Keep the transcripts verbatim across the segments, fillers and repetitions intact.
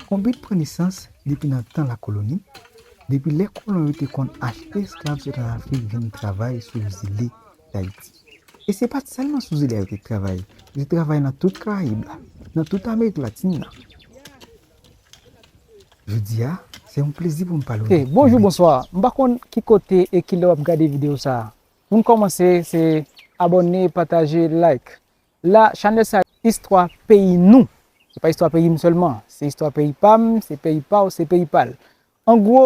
Konbit pran nesans depi nan tan lakoloni, depi lè kolon yo te konn achte esklav sot ann Afrik vin travay sou zile Dayiti. E se pa t sèlman sou zile a yo te travay, yo te travay nan tout Karayib la, nan tout Amerik Latin nan. Jodi a, se yon plezi pou m pale w de Konbit. Ok, bonjou, bonswa. M pa konn ki kote e ki lè w ap gade videyo sa a. Pou n kòmanse, se abòne, pataje, like. La, chanèl sa, istwa peyi nou. Se pa istwa peyi m sèlman. Se istwa peyi pa m, se peyi pa w, se peyi pa l. An gwo,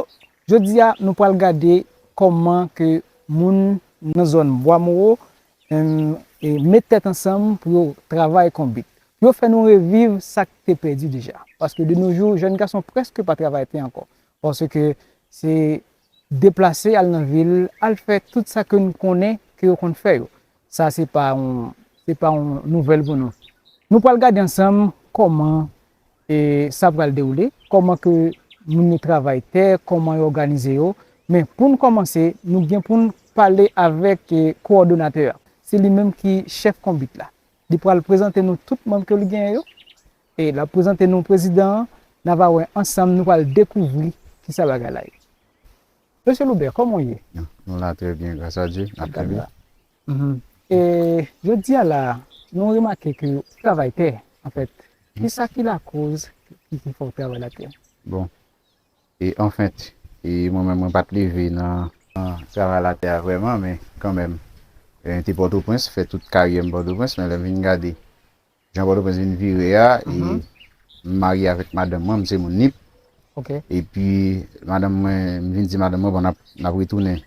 jodi a, nou pral gade kòman ke moun nan zòn Bwa Mowo, em, e met tèt ansanm pou yo travay konbit. Pou yo fè nou reviv sa k te pèdi deja. Paske de nos jours, jèn gason prèske pa travay tè ankò. Paske se deplase al nan vil, al fè tout sa ke n konnen ke yo konn fè yo. Sa se pa yon, se pa yon nouvèl pou nou. Nou pral gade ansanm kòman, e, sa pral dewoule, kòman ke moun yo travay tè, kòman yo òganize yo. Men pou n kòmanse, nou gen pou n pale avèk, e, kowòdonatè a. Se li menm ki chèf konbit la. Li pral prezante nou tout manm ke li genyen yo. E l ap prezante nou prezidan an. N a va wè ansanm, nou pral dekouvri kisa bagay la ye. Mesye Loubè, kòman w ye? Nou la trè byen, gras a Dye, n ap kenbe. Mhm. E jodi a la, nou remake ke w travay tè, anfèt. Kisa ki lakoz ki, ki fè w travay latè? Bon, e anfèt, e mwen menm, mwen pa t leve nan, nan travay latè a vrèman, men kanmenm, e, m te Pòtoprens, fè tout karyè m Pòtoprens, men lè m vin gade jan Pòtoprens vin vire a, e m marye avèk madanm mwen, m se moun Nip. Ok. Epi, madanm mwen, m vin di madanm mwen, bon, n ap, n ap retounen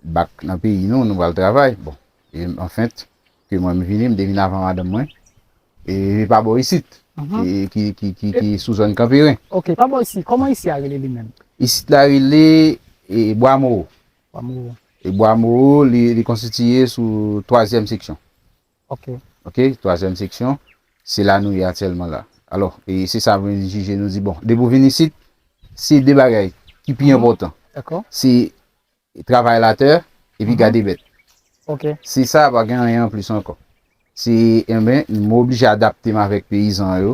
bak nan peyi nou, nou pral travay. Bon, e anfèt, ke mwen m vini, m te vin avan madanm mwen. E pa bò isit, e ki, ki, ki, ki sou zòn Kanperen. Ok, pa bò isit, kòman isit a rele li menm? Isit la rele, e, Bwa Mowo. Bwa Mowo. E Bwa Mowo, li, li konstitiye sou twazyèm seksyon. Ok. Ok, twazyèm seksyon, se la nou ye aktyèlman la. Alò, e se sa mwen jije nou di, bon, depi w vin isit, se de bagay ki pi enpòtan. Dakò. Se travay latè, epi gade bèt. Ok. Se sa, pa gen anyen anplis ankò. Se, enben, m oblije adapte m avèk peyizan yo,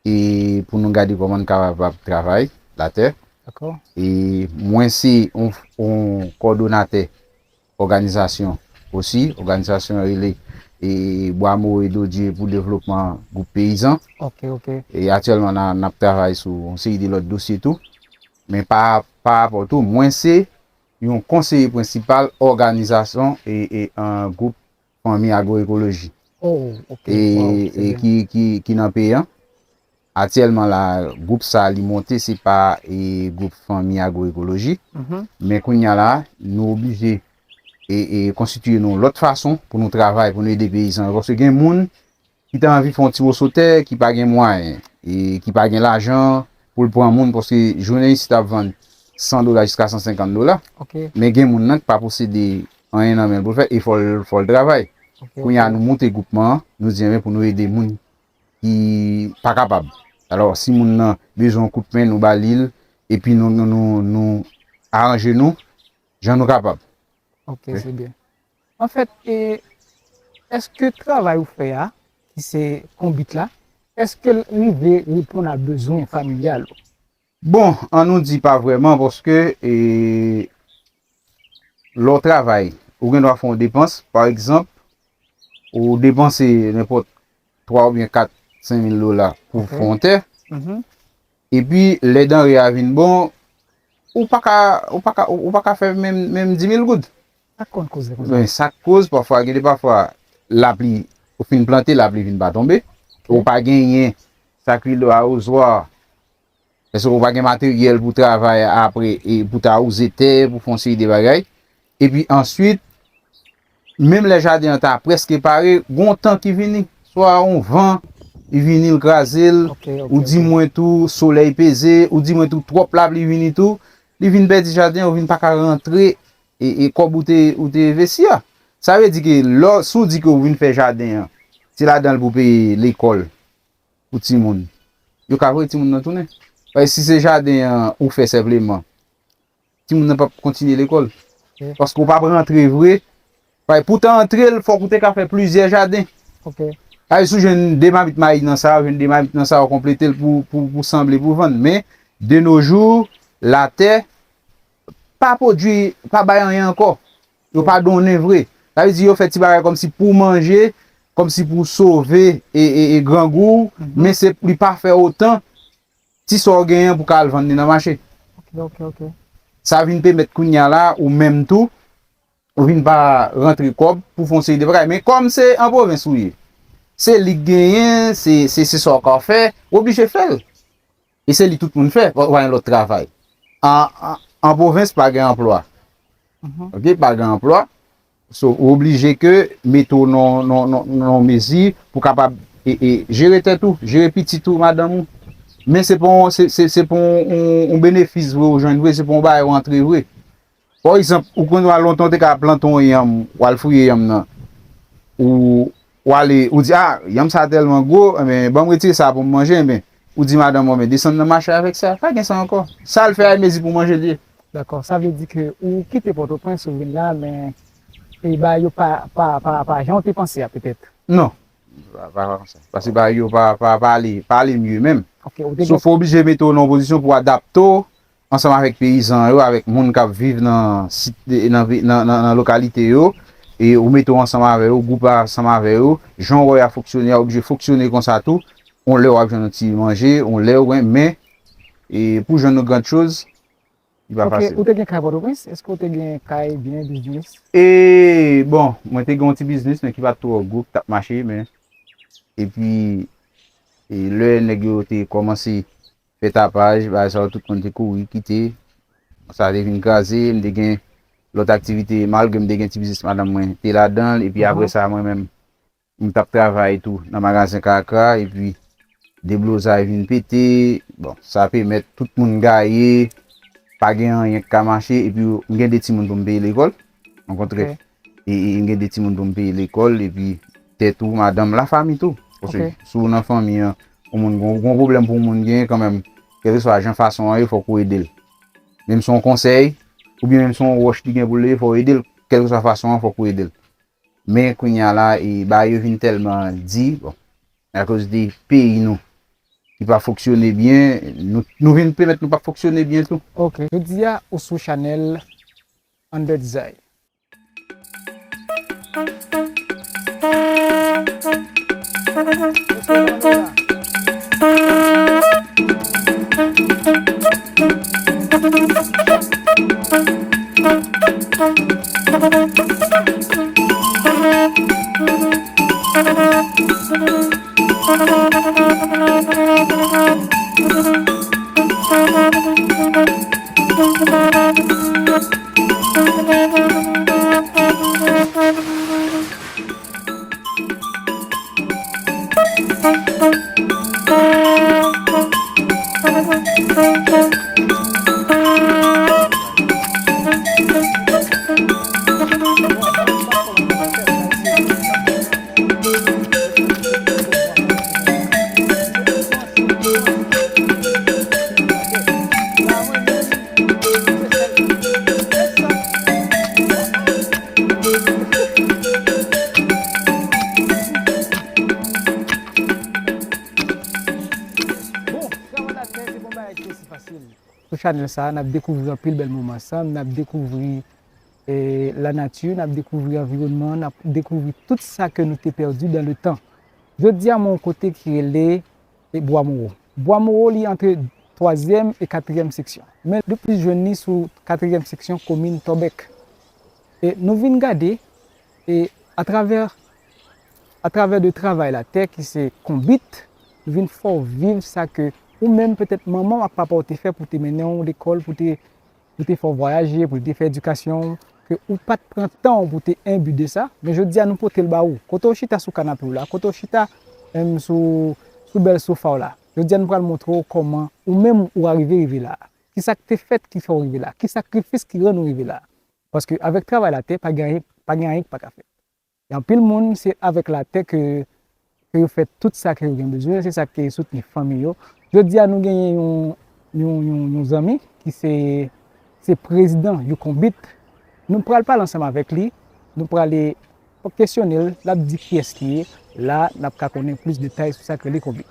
e pou nou gade kòman n kapab travay latè. Dakò. E mwen se yon, yon kowòdonatè òganizasyon osi. Òganizasyon an rele, e, Bwa Mowo e Dodye pou devlopman gwoup peyizan. Ok, ok. E aktyèlman, n a, n ap travay sou yon seri de lòt dosye tou. Men pa, pa rapò tou, mwen se yon konseye prensipal òganizasyon e, e, an gwoup Fanmi Agwoekoloji. Oh, ok. E, e ki, ki, ki nan peyi an. Aktyèlman la, gwoup sa li monte, se pa, e, gwoup Fanmi Agwoekoloji. Men kounye a la, nou oblije, e, e, konstitiye nou lòt fason pou nou travay, pou nou ede peyizan yo. Paske gen moun ki ta anvi fè yon ti moso tè, ki pa gen mwayen, e ki pa gen lajan pou l pran moun, paske jounen isit ap vann san dola jiska san senkant dola. Ok. Men gen moun nan ki pa posede anyen nan men l pou l fè, e fò l, fò l travay. Ok, ok. Kounye a, nou monte gwoupman an, nou di, enben, pou nou ede moun ki pa kapab. Alò, si moun nan bezwen yon kout men, nou ba li l, epi nou, nou, nou, nou aranje nou jan nou kapab. Ok, se byen. Anfèt, e, èske travay ou fè a, ki se konbit la, èske l rive reponn a bezwen familyal ou? Bon, an nou di pa vrèman, paske, e, lè w travay, ou gen dwa fè yon depans, pa egzanp, ou depanse nenpòt twa oubyen kat, senk mil dola pou fè yon tè. Epi, lè danre a vin bon, ou pa ka, ou pa ka, ou pa ka fè menm, menm di mil goud. Sa k konn koze konsa? Men sa k koz, pafwa, gen de pafwa, lapli, ou fin plante, lapli vin pa tonbe. Ou pa genyen, sa k rele awouzwa. Èske ou pa gen materyèl pou travay apre, e pou ta wouze tè, pou fè yon seri de bagay? Epi answit, menm lè jaden an ta prèske pare, gon tan ki vini, swa yon van, Li vini, l kraze l. Ou di mwen tou, solèy peze. Ou di mwen tou, twòp lapli vini tou. Li vin pèdi jaden an, ou vin pa ka rantre e, e kòb ou te, ou te envesti a. Sa vle di ke lè, si w di ke w vin fè jaden an, se ladan l pou peye lekòl pou timoun. Yo ka voye timoun nan tounen. Paske si se jaden an ou fè senpleman, timoun nan p ap kontinye lekòl. Paske w p ap rantre vre. Paske pou w ta antre l, fòk ou te ka fè plizyè jaden. Paske si w jwenn de mamit mayi nan sa, w jwenn de mamit nan sa, w konplete l pou, pou, pou sanble, pou vann. Men, de nos jours, latè pa pwodui, pa bay anyen ankò. Yo pa donnen vre. Sa vle di yo fè ti bagay kòmsi pou manje, kòmsi pou sove e, e, e grangou w, men se, li pa fè otan ti sa w genyen pou ka al vann li nan mache. Sa vin pèmèt kounye a la, ou menm tou, ou vin pa rantre kòb pou fè yon seri de bagay. Men kòm se an pwovens ou ye, se li k genyen, se, se, se sa w ka fè, ou oblije fè l. E se li tout moun fè, pa, pa gen lòt travay. An, an, an pwovens, pa gen anplwa. Ok, pa gen anplwa. So, ou oblije ke mete w nan, nan, nan, nan yon mezi pou kapab e, e, jere tèt ou, jere pitit ou, madanm ou. Men se pa yon, se, se, se pa yon, yon, yon benefis vre ou jwenn vre, se pa yon bagay ou antre vre. Pa egzanp, ou konn wè lontan ou te ka plante yon yanm, w al fouye yanm nan. Ou, ou ale, ou di, "A, yanm sa tèlman gwo, enben, ban m retire sa pou m manje," enben, ou di madanm ou, "Enben, desann nan mache avèk sa." Pa gen sa ankò. Sa l fè a, e mezi pou manje l ye. Dakò, sa vle di ke ou kite Pòtoprens, ou vin la, men, e bagay yo pa, pa, pa, pa jan w te panse a, petèt. Non. Pa, pa konsa. Paske bagay yo pa, pa, pa ale, pa ale mye menm. Ok, ou te gen. Sof ou oblije mete w nan yon pozisyon pou adapte w ansanm avèk peyizan yo, avèk moun k ap viv nan sit, nan, nan, nan, nan lokalite yo, e ou mete w ansanm avè yo, gwoupe ansanm avè yo, jan w wè y ap fonksyone a, oblije fonksyone konsa tou. Yon lè w ap jwenn yon ti manje, yon lè w, men, e pou jwenn yon grand choz, li pa fasil. Ou te gen kay Pòtoprens? Èske ou te gen kay, byen, biznis? E, bon, mwen te gen yon ti biznis, men ki pa t twò gwo, ki t ap mache, men, epi, e lè nèg yo te kòmanse fè tapaj, bagay sa yo, tout moun te kouri, kite. Sa te vin kraze, m te gen lòt aktivite, malgre m te gen ti biznis madanm mwen, te ladan l, epi apre sa, mwen menm, m t ap travay tou nan magazen Kaka, epi deblozay vin pete, bon, sa pèmèt tout moun gaye, pa gen anyen k ka mache, epi m gen de timoun pou m peye lekòl, w konprann? E, e, m gen de timoun pou m peye lekòl, epi tèt ou, madanm, lafanmi tou. Paske si w nan fanmi an, yon moun gon, gon pwoblèm pou yon moun genyen kanmenm, kèlkeswa jan fason an ye, fòk ou ede l. Menm si yon konsèy, oubyen menm si yon wòch li gen pou l leve, fò w ede l, kèlkeswa fason an, fòk ou ede l. Men kounye a la, e, bagay yo vin tèlman di, bon, akoz de peyi nou, ki pa fonksyone byen, nou, nou vin pèmèt nou p ap fonksyone byen tou. Ok, jodi a, ou sou chanèl Under Design. Bon, travay latè, se pa yon bagay ki osi fasil. Sou chanèl sa a, n ap dekouvri anpil bèl moman ansanm, n ap dekouvri, e, lanati, n ap dekouvri anviwònman, n ap dekouvri tout sa ke nou te pèdi dans le temps. Jodi a, mwen yon kote ki rele, e, Bwa Mowo. Bwa Mowo, li antre twazyèm e katriyèm seksyon. Men nou plis jwenn li sou katriyèm seksyon komin Tòbèk. E nou vin gade, e atravè, atravè de travay latè ki se konbit, nou vin fè w viv sa ke ou menm, petèt manman w ak papa w te fè pou te mennen w lekòl, pou te, pou te fè w vwayaje, pou te fè edikasyon w, ke ou pa t pran tan w pou te enbi de sa, men jodi a nou pote l ba ou. Kote w chita sou kanape w la, kote w chita, em, sou, sou bèl sofa w la. Jodi a nou pral montre w kòman ou menm ou arive rive la. Kisa k te fèt ki fè w rive la? Ki sakrifis ki rann ou rive la? Paske avèk travay latè, pa gen anyen, pa gen anyen ki pa ka fèt. E anpil moun, se avèk latè ke, ke yo fè tout sa ke yo gen bezwen, se sa ki soutni fanmi yo. Jodi a, nou genyen yon, yon, yon, yon zanmi ki se, se prezidan Youkonbit. Nou pral pale ansanm avèk li, nou prale kesyone l, l ap di kiyès li ye. La, n ap ka konnen plis detay sou sa k rele Konbit.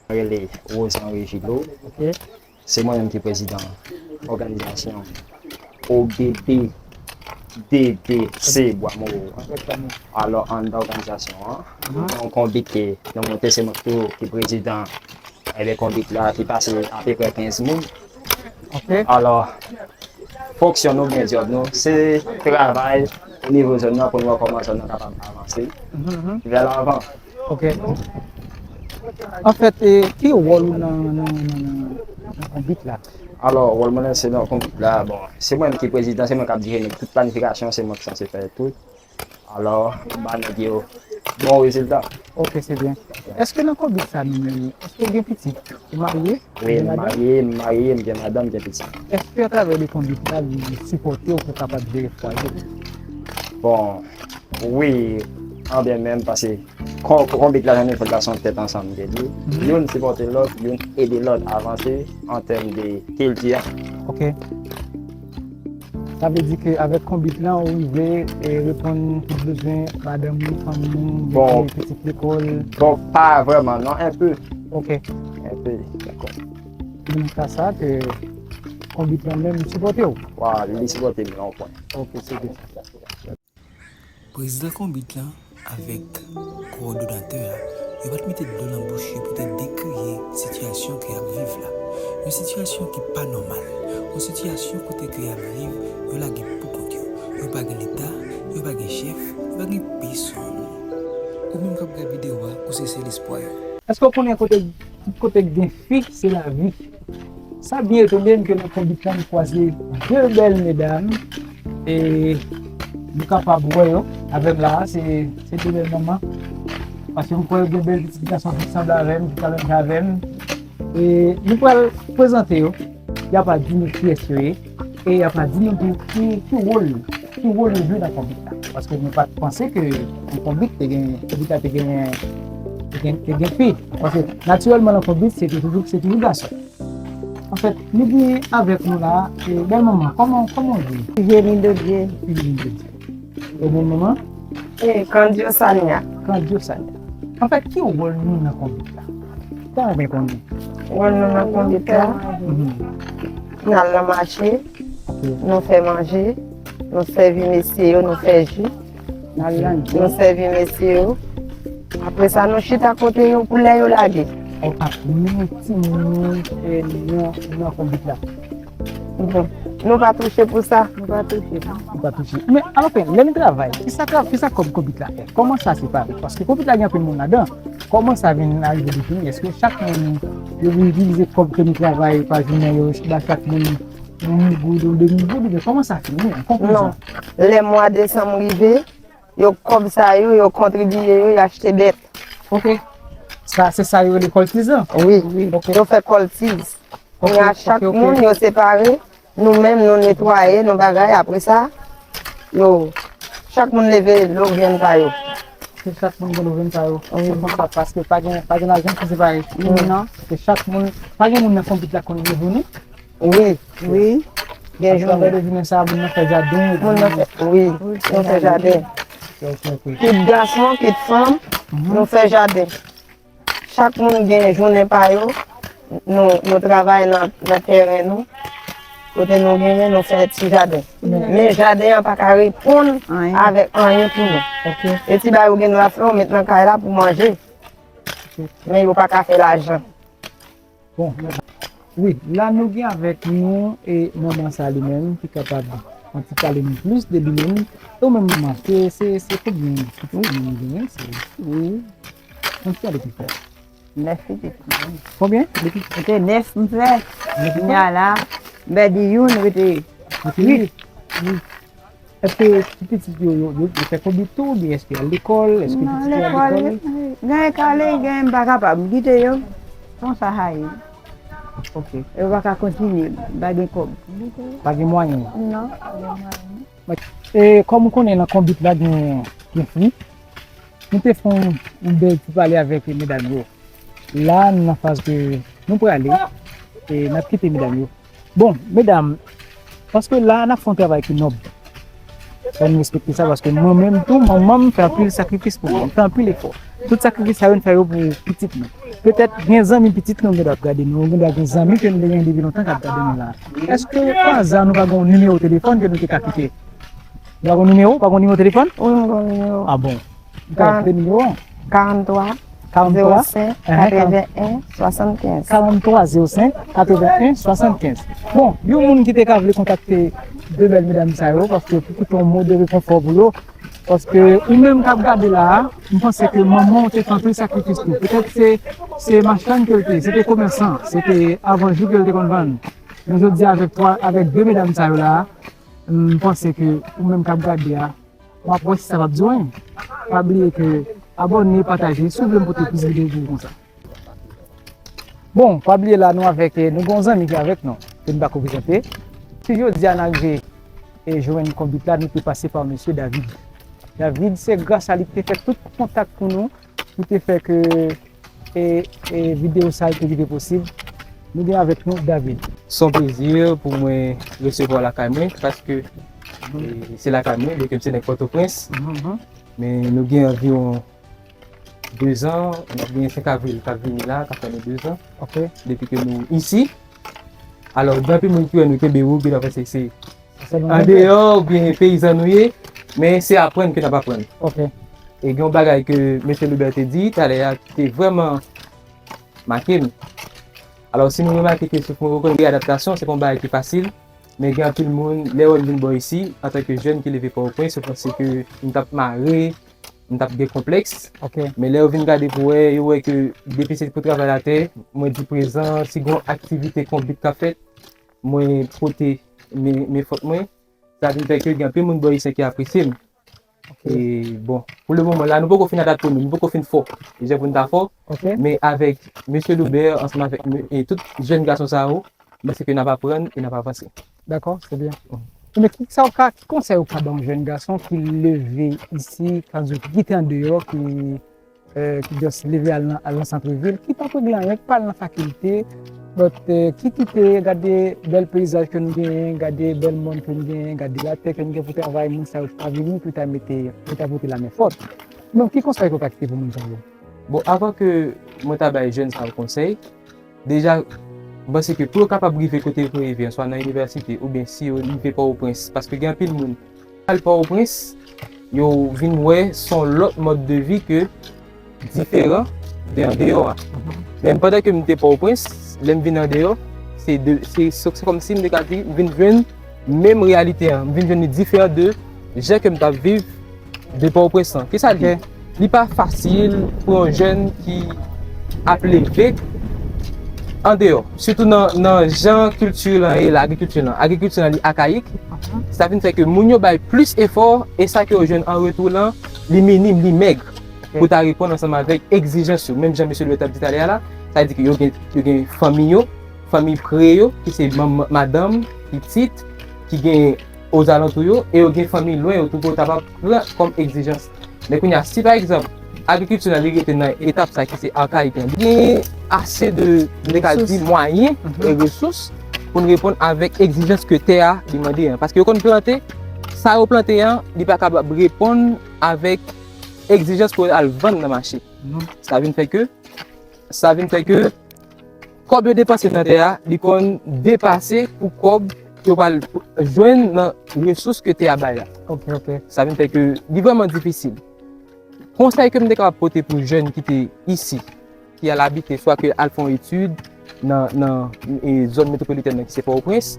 Mwen rele Rosan Regilo. Se mwen menm ki prezidan òganizasyon O B B D D C Bwa Mowo an. Alò, anndan òganizasyon an, nou gen yon konbit ke nou monte, se mwen tou ki prezidan. Ebyen, konbit la ki pase apeprè kenz moun. Alò, fonksyon nou, byen djòb nou, se travay o nivo zòn nan pou n wè kòman zòn nan kapab avanse vè lavan. Ok. Anfèt, e, ki wòl ou nan, nan, nan, nan, nan konbit la? Alò, wòl mwen nan, se nan konbit la, bon, se mwen ki prezidan, se mwen k ap dirije tout planifikasyon, se mwen ki sanse fè tout. Alò, ba nèg yo bon rezilta. Ok, se byen. Èske nan konbit sa nou menm, èske w gen pitit? Ou marye? Wi, m marye, m marye, m gen madanm, m gen pitit. Èske atravè de konbit la, li sipòte w pou w kapab jere fwaye w? Bon, wi, anbyen menm, paske kon-, konbit la, jan nou fè l la, se yon tèt ansanm ke li. Youn sipòte lòt, youn ede lòt avanse an tèm de kilti a. Ok. Sa vle di ke avèk konbit lan, ou rive, e, reponn tout bezwen madanm ou, fanmi ou, mete pitit lekòl? Bon, pa vrèman, non, enpe. Ok. Enpe. Dakò. Se nan ka sa ke konbit lan menm sipòte w? Wa, li sipòte m nan yon pwen. Ok, se byen. Prezidan konbit lan avèk kowòdonatè a, yo pa t mete dlo nan bouch yo pou te dekriye sitiyasyon ke y ap viv la. Yon sitiyasyon ki pa nòmal. Yon sitiyasyon kote ke y ap viv, yo lage pou kont yo. Yo pa gen Leta, yo pa gen chèf, yo pa gen pèsonn. Ou menm k ap gad videyo a, ou se sèl espwa yo. Èske w konnen kote, tout kote k gen fi, se lavi? Sa byen etone m ke nan konbit la, m kwaze de bèl medam. E nou kapab wè yo avè m la a, se, se de bèl manman. Paske m kwè yo gen bèl pitit gason ki sanble avè m, ki talented avè m. E nou pral prezante yo. Y ap di nou kiyès yo ye. E y ap di nou tou ki, ki wòl, ki wòl yo jwe nan konbit la. Paske nou pa t panse ke nan konbit te gen, konbit la te gen, te gen, te gen fi. Paske natirèlman nan konbit, se toujou, se toujou gason. Anfèt, nou gen avèk nou la, e, bèl manman, kòman, kòman w ye? Jenny Dodie. Jenny Dodie. E bèl manman? E, Kandyo Sania. Kandyo Sania. Anfèt, ki wòl nou nan konbit la? Sa w renmen konnen? Wòl nou nan konbit la, mhm, n al nan mache, ok, nou fè manje, nou sèvi mesye yo, nou fè ji. Nou sèvi mesye yo. Apre sa, nou chita kote yo pou lè yo lage. Ou pa t menm timoun yo, e, nan, nan konbit la. Bon, nou pa touche pou sa. Nou pa touche. Nou pa touche. Men, anfen, lè nou travay, kisa tra-, kisa kòb konbit la fè? Kòman sa separe? Paske konbit la gen anpil moun ladan. Kòman sa vin arive defini? Èske chak moun yo vin divize kòb ke nou travay pa jounen yo, ba chak moun yon mil goud, yon de mil goud, oubyen kòman sa fini an konklizyon? Non. Lè mwa desanm rive, yo kòb sa yo, yo kontribye yo, yo achte bèt. Ok. Sa, se sa yo rele kòltiz lan? Wi. Ok. Yo fè kòltiz. Ok, kounye a, chak moun, yo separe, nou menm, nou netwaye, nou bagay, apre sa, yo, chak moun leve logrenn pa yo. Se chak moun gen logrenn pa yo. Wi. Se konsa, paske pa gen, pa gen lajan ki separe. Non. Se chak moun, pa gen moun nan konbit la konn gen jounen? Wi, wi. Gen jounen. Atravè de jounen sa, moun nan fè jaden, moun nan fè, wi, nou fè jaden. Ok, ok, ok. Kit gason, kit fanm, mhm, nou fè jaden. Chak moun gen jounen pa yo, nou, nou travay nan, nan tèren nou. Kote nou genyen, nou fè ti jaden. Men jaden an pa ka reponn avèk anyen pou nou. Ok. E ti bagay ou gen dwa fè, ou met nan kay la pou manje. Ok. Men yo pa ka fè lajan. Bon, wi, la nou gen avèk nou e manman sa li menm ki kapab anti pale nou plis de li menm. E ou menm manman, se, se, se konbyen pitit nou genyen? Se, wi. Konbyen de pitit? Nèf pitit. Konbyen? De pitit? Se te nèf m fè. Nèf pitit? Kounye a la, m pèdi youn, rete uit. Wi. Èske ti pitit yo, yo, yo, yo fè konbit tou, oubyen èske y al lekòl? Èske pitit yo al lekòl? Non, lekòl, Gen kale, gen m pa kapab, m kite yo. Konsa sa ye. Ok. Yo pa ka kontinye, m pa gen kòb. Pa gen mwayen. Non, pa gen mwayen. E kòm ou konnen nan konbit la gen, gen fwi, nou te fè yon, yon bèl ti pale avèk medam yo. La, nou nan faz ke nou prale, e n ap kite medam yo. Bon, medam, paske la, n ap fè yon travay ki nòb. Fò nou respekte sa, paske mwen menm tou, manman m fè anpil sakrifis pou mwen, m fè anpil efò. Tout sakrifis sa yo, n fè yo pou pitit nou. Petèt gen zanmi pitit nou gen dwa ap gade nou, gen dwa gen zanmi ke nou te gen depi lontan k ap gade nou la. Èske pa aza nou pa gen yon nimewo telefòn ke nou te ka kite? Nou pa gen yon nimewo? Pa gen yon nimewo telefòn? Wi, m gen yon nimewo. Ah bon? Ou ka raple nimewo an? Karant twa, karant twa, zewo senk, katreven en, swasannkenz. Karant twa, zewo senk, katreven en, swasannkenz. Bon, yon moun ki te ka vle kontakte de bèl medam sa yo, paske pou koute yon mo de rekonfò pou yo, paske ou menm k ap gade la a, m panse ke manman w te fè anpil sakrifis tou. Petèt se, se machann ke l te ye, se te komèsan, se te avan jou ke l te konn vann. Men jodi a, avèk twa, avèk de medam sa yo la a, m panse ke ou menm k ap gade a, w ap wè si sa p ap di w anyen. Pa bliye ke abòne, pataje, si w vle m pote plis videyo pou ou konsa. Bon, pa bliye la nou avèk, eh, nou gen yon zanmi ki avèk nou, ke nou pako prezante. Si jodi a n arive, eh, jwenn konbit la, nou te pase pa mesye David. David, se gras a li ki te fè tout kontak pou nou, ki te fè ke, eh, eh, videyo sa a te rive posib. Nou gen avèk nou David. Se yon plezi pou mwen resevwa w lakay mwen, paske, eh, se lakay mwen, byenke m se nèg Pòtoprens. Mhm. Men nou gen anviwon de zan, n ap gen senk avril k ap vini la, k ap fè nou de zan. Ok. Depi ke nou isi. Alò, gen anpil moun ki wè nou kenbe wout, gen lè panse se andeyò oubyen peyizan nou ye, men se aprann ke n ap aprann. Ok. E gen yon bagay ke mesye Loubert te di talè a ki te vrèman make m. Alò, si nou remake ke souf mwen rekonèt adaptasyon, se pa yon bagay ki fasil, men gen anpil moun, lè yo wè m vin bò isi, antanke jèn ki leve Pòtoprens, yo panse ke m t ap mare, m t ap gen konplèks. Ok. Men lè yo vin gade pou wè, yo wè ke depi se pou travay latè, mwen di prezan, si gen yon aktivite konbit k ap fèt, mwen pote men, men fòt mwen. Sa vin fè ke gen anpil moun bò isi ki apresye m. Ok. E bon, pou le moman la, nou poko fin adapte nou, nou poko fin fò. Jan pou n ta fò. Ok. Men avèk mesye Loubert, ansanm avèk me-, e tout jèn gason sa yo, m panse ke n ap aprann e n ap avanse. Dakò, se byen. Mhm. Men ki sa w ka, ki konsèy ou ka ba yon jèn gason ki leve isi, sa vle di ki kite andeyò, ki, eh, ki just leve al nan, al nan santrevil, ki pa regle anyen, ki pa al nan fakilte, but, eh, ki kite gade bèl peyizaj ke nou genyen, gade bèl mòn ke nou genyen, gade latè ke nou gen pou travay, moun sa yo pa vini pou ta mete, pou ta pote lamen fòt. Donk, ki konsèy ke w ka kite pou moun sa yo? Bon, avan ke mwen ta bay jèn sa yo konsèy, deja, m panse ke pou yo kapab rive kote yo rive, swa nan inivèsite oubyen si yo rive Pòtoprens, paske gen anpil moun al Pòtoprens, yo vin wè se yon lòt mòd de vi ke diferan de andeyò a. Men pandan ke m te Pòtoprens, lè m vin andeyò, se de, se, se, se kòmsi m te ka di, m vin jwenn menm reyalite an, m vin jwenn li diferan de jan ke m t ap viv de Pòtoprens lan. Kisa l ye? Ok. Li pa fasil pou yon jèn ki ap leve andeyò, sitou nan, nan jan kilti lan ye la, agrikilti lan. Agrikilti lan li akayik, mhm, sa vin fè ke moun yo bay plis efò, e sa ke yo jwenn an retou lan, li minim, li mèg, ok, pou ta reponn ansanm avèk egzijans yo. Menm jan mesye Louis t ap di talè a la, sa vle di ke yo gen, yo gen fanmi yo, fanmi pre yo, ki se manm-, madanm, pitit, ki gen ozalantou yo, e yo gen fanmi lwen yo tou ke yo ta va pran kòm egzijans. Men kounye a, si pa egzanp, agrikilti lan li rete nan etap sa ki se akayik lan, li gen ase de, nou te ka di, mwayen e resous pou n reponn avèk egzijans ke tè a li mande an. Paske yo konn plante, sa yo plante an, li pa kapab reponn avèk egzijans pou yo al vann nan mache. Sa vin fè ke, sa vin fè ke kòb yo depanse nan tè a, li konn depase pou kòb yo pral jwenn nan resous ke tè a bay la. Ok, ok. Sa vin fè ke li vrèman difisil. Konsèy ke m te kapab pote pou jèn ki te isi, ki al abite, swa ke al fè yon etid nan, nan, e, zòn metwopolitèn nan ki se Pòtoprens,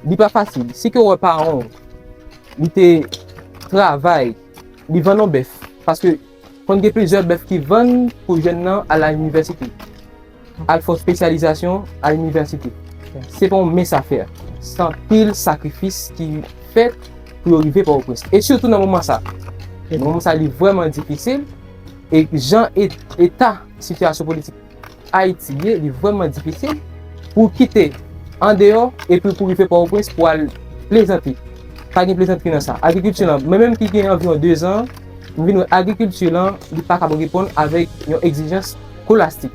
li pa fasil. Si ke w wè paran w, li te travay, li vann yon bèf, paske konn gen plizyè bèf ki vann pou jèn nan al a inivèsite, al fè yon espesyalizasyon a inivèsite. Se pa yon mens afè. Se anpil sakrifis ki fèt pou yo rive Pòtoprens. E sitou nan moman sa. Nan moman sa, li vrèman difisil. E jan e- eta sitiyasyon politik Ayiti ye, li vrèman difisil pou w kite andeyò epi pou rive Pòtoprens pou al plezante. Pa gen plezantri nan sa. Agrikilti lan, mwen menm ki gen anviwon dezan, m vin wè agrikilti lan, li pa kab reponn avèk yon egzijans kolastik.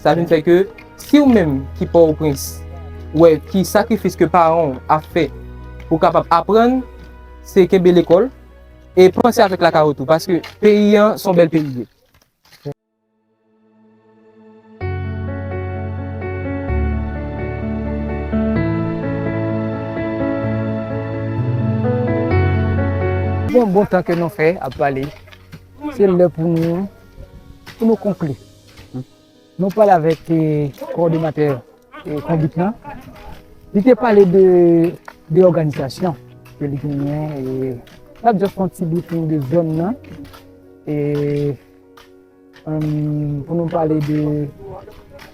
Sa vin fè ke si w menm ki Pòtoprens, wè ki sakrifis ke paran w ap fè pou w kapab aprann, se kenbe lekòl e panse avèk lakay ou tou, paske peyi an se yon bèl peyi ye. Bon, bon tan ke nou fè ap pale, se lè pou nou, pou nou konkli. Nou pale avèk eh, kowòdinatè eh, Konbit lan. Li te pale de, de òganizasyon ke li genyen. E, n ap just fè yon ti briefing de zòn nan. E, Em, pou nou pale de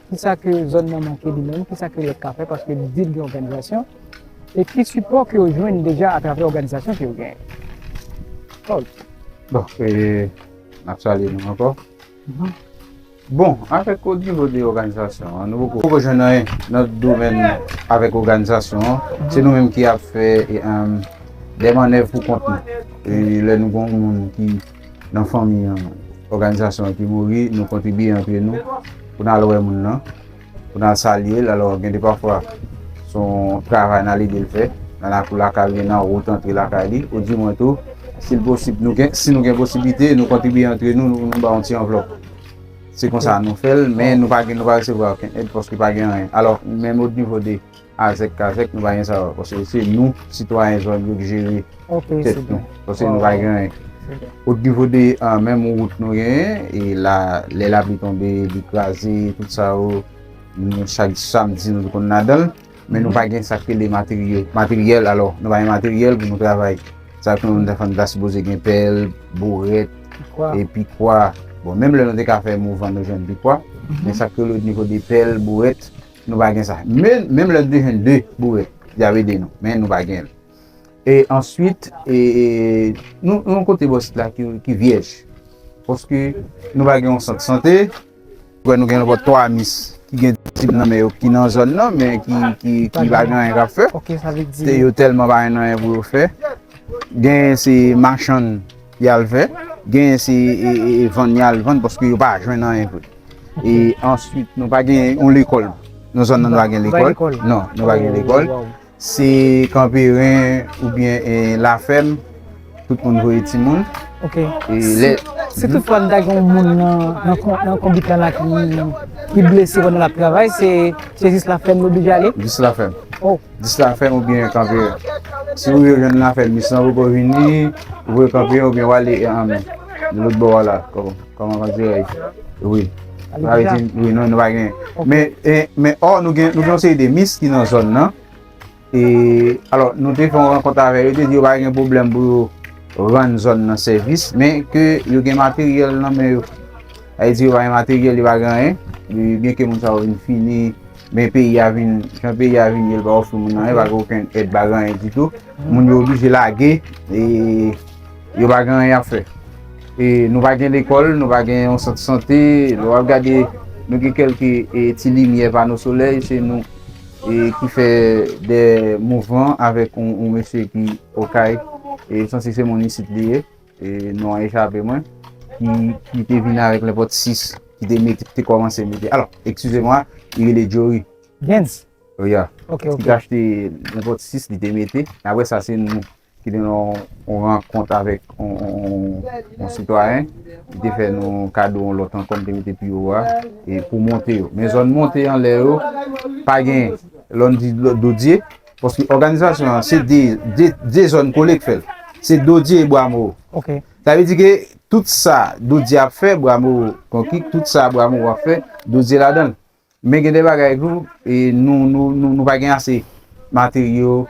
kisa ke zòn nan manke li menm, kisa ke lòt ka fè, paske li di l gen òganizasyon, e ki sipò ke yo jwenn deja atravè òganizasyon ke yo genyen. Paul. Bon, e, n ap salye nou ankò. Bon, avèk o nivo de òganizasyon an, nou poko poko jwenn anyen nan domèn avèk òganizasyon an. Se nou menm ki ap fè e, em, de mannèv pou kont nou. E lè nou gen yon moun ki nan fanmi an, òganizasyon an ki mouri, nou kontribye antre nou pou n al wè moun nan, pou n al salye l. Alò, gen de pafwa, se yon travay n al ede l fè nan lakou lakay li, nan wout antre lakay li, oudimwen tou, si l posib, nou gen, si nou gen posiblite, nou kontribye antre nou, nou, nou ba yon ti anvlòp. Se konsa nou fè l, men nou pa gen, nou pa resevwa okenn èd paske pa gen anyen. Alò, menm o nivo de azèk kazèk, nou pa gen sa, paske se nou, sitwayen zòn yo, ki jere tèt nou. Paske nou pa gen anyen. O nivo de, ah, menm wout nou genyen, e la, lè lapli tonbe, li kraze, tout sa yo, nou, chak samdi, nou konn ladan l. Men nou pa gen sa k rele materyèl, materyèl, alò, nou pa gen materyèl pou nou travay. Sa k nou ta fè, nou ta sipoze gen pèl, bourèt, e pikwa. Bon, menm lè nou te ka fè mouvman, nou jwenn pikwa. Men sa k rele o nivo de pèl, bourèt, nou pa gen sa. Men, menm lè nou te jwenn de bourèt, y ap ede nou. Men nou pa gen l. E answit, e, e, nou, nou yon kote bò sit la ki, ki vyèj. Paske nou pa gen yon sant sante. Wè nou gen lòt twa mis ki gen tip nan men yo ki nan zòn nan, men ki, ki, ki pa gen anyen k ap fè. Te yo tèlman pa gen anyen pou yo fè. Gen se machann y al fè, gen se e, e, e, vann y al vann paske yo pa jwenn anyen vre. E answit, nou pa gen yon lekòl. Nan zòn nan nou pa gen lekòl. Non, nou pa gen lekòl. Se Kanperen oubyen e, Lafèm, tout moun voye timoun. Ok. E, si, lè, si toutfwa nou ta gen yon moun nan, nan, kon- nan konbit la, la ki, ki blese pandan l ap travay, se, se jis Lafèm nou oblije ale? Jis Lafèm. Oh. Jis Lafèm oubyen Kanperen. Si w rive jwenn Lafèm, mis lan poko vini, ou voye Kanperen oubyen w ale e, lòt bò a la. Kòman, kòman, kòman dirè? Wi. Sa vle di, wi, non, nou pa gen. Ok. Men, e, men, ò, nou gen, nou gen yon seri de mis ki nan zòn nan. E, alò, nou te fè yon rankont avè yo, yo te di yo pa gen pwoblèm pou yo rann zòn nan sèvis, men ke yo gen materyèl nan men yo. Sa vle di yo pa gen materyèl, yo pa gen anyen. E, byenke moun sa yo vin fini, men peyi a vin, jan peyi a vin ye, l pa ofri moun nan anyen, pa gen okenn èd, pa gen anyen ditou. Moun yo oblije lage, e, yo pa gen anyen y ap fè. E, nou pa gen lekòl, nou pa gen yon sant sante, lè w ap gade, nou gen kèlke, e, ti limyè pano solèy, se nou e ki fè de mouvman avèk yon, yon mesye ki Okay, e sanse se moun isit li ye, e non an echape mwen, ki, ki te vin avèk lenpòt sis, ki te mete, te kòmanse mete. Alò, eskize mwa, li rele Jory. Gens? Wi, ya. Ok, ok. Ki te achte lenpòt sis, li te mete. Apre sa, se nou ki te nan yon rankont avèk yon, yon, yon, yon sitwayen. Li te fè nou kado yon lòt ankò, m te mete pi wo a, e pou monte yo. Men zòn monte anlè yo, pa gen, lè n di dodye, paske òganizasyon an, se de, de, de zòn kole k fè l. Se dodye e bwa moro. Ok. Sa vle di ke tout sa dodye ap fè, bwa moro konkik, tout sa bwa moro ap fè, dodye ladan l. Men gen de bagay tou, e nou, nou, nou, nou pa gen ase materyo,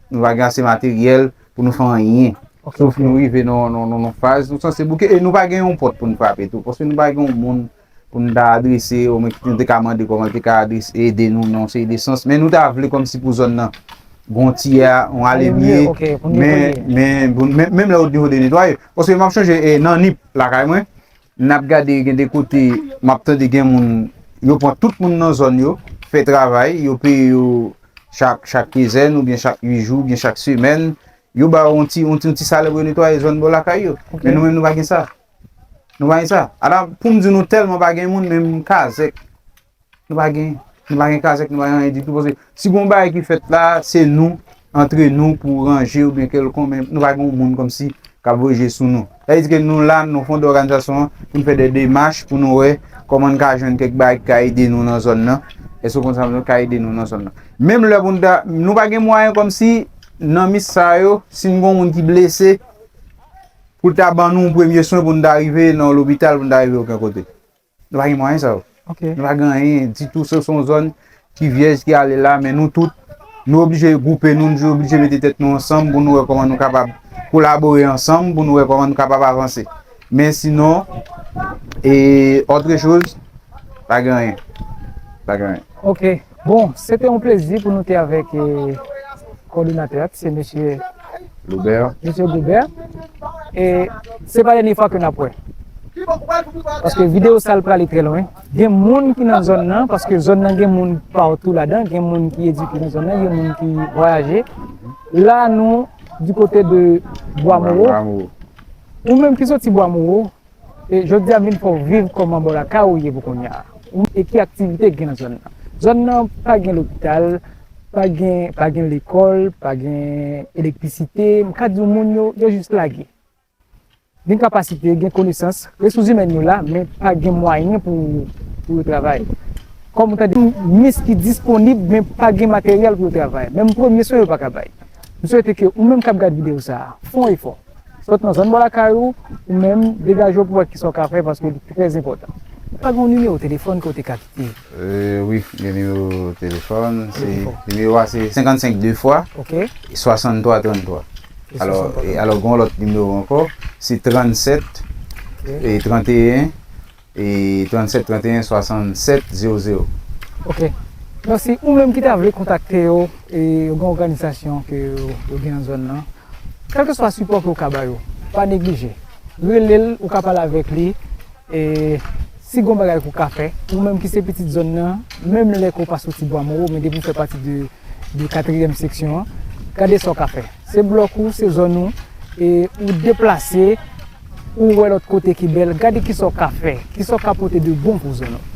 nou pa gen ase materyèl pou nou fè anyen. Ok, sof ok. Nou rive nan, nan, nan, nan faz, nou sanse bouke, e nou pa gen yon pòt pou nou frape tou, paske nou pa gen yon moun pou nou ta adrese, omwen ki nou te ka mande kòman l te ka adrese, ede nou nan yon seri de sans. Men nou ta vle kòmsi pou zòn nan, gen yon ti a, yon alemye, ok, pou netwaye. Men, men, pou, men, menm lè o nivo de netwaye. Paske m ap chonje, e, nan Nip, lakay mwen, n ap gade gen de kote, m ap tande gen moun, yo pran tout moun nan zòn yo, fè travay, yo peye yo chak, chak kenzèn oubyen chak uit jou, oubyen chak semèn, yo ba yo yon ti, yon ti, yon ti salè pou yo netwaye zòn bò lakay yo. Men nou menm nou pa gen sa. Nou pa gen sa. Ala, pou m di nou tèlman pa gen moun, menm kazèk, nou pa gen, nou pa gen kazèk, nou pa gen anyen ditou. Paske si gon bagay ki fèt la, se nou, antre nou, pou ranje oubyen kèlkonk, men nou pa gen yon moun kòmsi k ap voye je sou nou. Sa vle di ke nou la, nou fondè òganizasyon an, pou n fè de demach, pou nou wè kòman n ka jwenn kèk bagay ki ka ede nou nan zòn nan. Èske w konprann sa m di w, ka ede nou nan zòn nan. Menm lè pou n ta, nou pa gen mwayen kòmsi, nan mis sa yo, si n gen yon moun ki blese, pou l ta ban nou yon premye swen, pou n ta rive nan lopital, pou n ta rive okenn kote. Nou pa gen mwayen sa yo. Nou pa gen anyen ditou, se, se yon zòn ki vyèj ki ale la, men nou tout, nou oblije gwoupe nou, nou oblije mete tèt nou ansanm pou nou wè kòman nou kapab kolabore ansanm, pou nou wè kòman nou kapab avanse. Men sinon, e, autre chose, pa gen anyen. Pa gen anyen. Ok. Bon, se te yon plezi pou nou te avèk e, kòdonatè a, ki se mesye Loubert. Mesye Goubè. E se pa dènye fwa ke n ap wè. Paske videyo sa l prale trè lwen. Gen moun ki nan zòn nan, paske zòn nan gen moun patou ladan, gen moun ki edike nan zòn nan, gen moun ki vwayaje. La nou di kote de Bwa Mowo. Ou menm ki soti Bwa Mowo, e jodi a m vin fè w viv kòman bò lakay ou ye pou kounye a. Ou, e ki aktivite k gen nan zòn nan. Zòn nan pa gen lopital, pa gen, pa gen lekòl, pa gen elektrisite. M ka di w moun yo, yo jis lage. Gen kapasite, gen konesans, resous imèn yo la, men pa gen mwayen pou, pou yo travay. Kòm ou tande, mis ki disponib, men pa gen materyèl pou yo travay. Menm premye swen yo pa ka bay. M swete ke ou menm k ap gad videyo sa a, fè yon efò. Sot nan zòn bò lakay ou, ou menm, degaje w pou wè kisa w ka fè, paske li trè enpòtan. Pa gen yon nimewo telefòn ke w te ka kite? E, wi, gen nimewo telefòn. Se, nimewo a se senkannsenk de fwa, Ok. swasanntwa tranntwa. Alò, e, alò, gen yon lòt nimewo ankò, se trannsèt, e, tranteyen, e, trannsèt, tranteyen, swasannsèt, zewo zewo. Ok. Donk, si ou menm ki ta vle kontakte yo, e, yo gen òganizasyon ke yo, yo gen nan zòn nan, kèlkeswa sipò ke w ka ba yo, pa neglije. Rele l, ou ka pale avèk li, e si gon bagay ke w ka fè, ou menm ki se pitit zòn nan, menm lè ke w pa soti Bwa Mowo, men depi w fè pati de, de katriyèm seksyon an, gade sa w ka fè. Se blòk ou, se zòn ou, e ou deplase, ou wè lòt kote ki bèl, gade kisa w ka fè, kisa w ka pote de bon pou zòn ou.